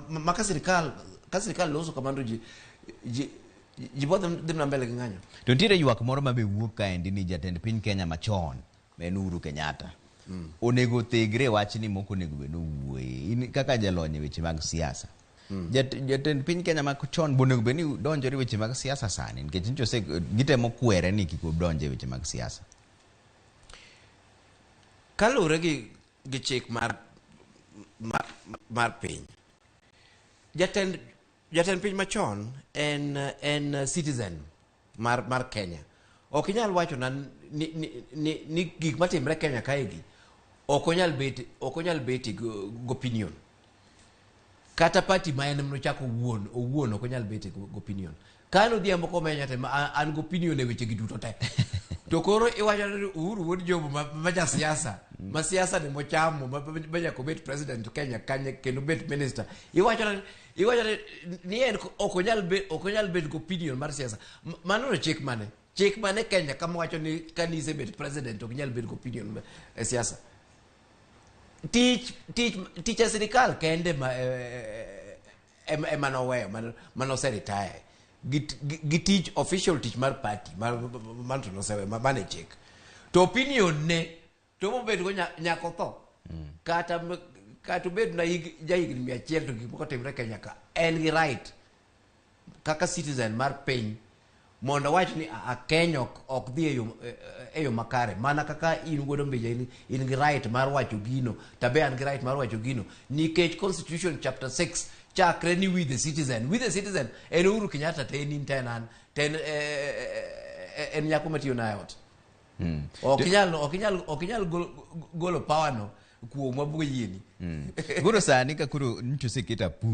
ma ka sirikal loso kamano, ji bo dhi mana mbele gi ng'anyo. To nitiere ywak moro ma be wuok kaendi ni jatend piny Kenya machon ma en Uhuru Kenyatta onego othegre wachni mok onego bed nowuoye. In kaka jalony e weche mag siasa, jatend piny Kenya machon be onego bed ni donjore e weche mag siasa sani, nikech nyicha gitemo kwere ni kik odonj e weche mag siasa? Kaluwore gi chik mar piny, jatend piny machon en citizen mar Kenya. Ok inyal wacho na ni gik matimre Kenya kaegi ok onyal bet gi opinion. Kata party ma en nochako owuon owuon ok onyal bet gi opinion. Ka an Odhiambo Komenya te ma an gi opinion e weche gi duto te, to koro iwacho ni Uhuru wuod Jomo ma jasiasa ma siasa ni mochamo ma nyaka obet president Kenya kanye kendo bet minister, iwacho ni en ok onyal bet gi opinion mar siasa. Mano to chik mane? Chik mane Kenya kama wacho ni ka nisebet president ok nyal bet gi opinion e siasa? Tich e sirikal kende ma ema noweyo manose retire gi tich official, tich mar party mar to noseweyo mane chik. To opinion ne to mobed go nyaka otho, kata obed na jahigni 100, to gik moko timre Kenya ka, en gi right kaka citizen mar piny mondo owach ni a Kenya ok dhi e yo makare. Mana kaka in wuod Ombija in gi right mar wacho gino, tabe an gi right mar wacho gino, nikech constitution chapter 6 chakre ni "we the citizen". We the citizen en Uhuru Kenyatta te en in te en an te en nyako matiyo na e ot. Ok inyal golo power no kuomwa bugo yieni. Koro sani ka koro nyicha oseket apuri.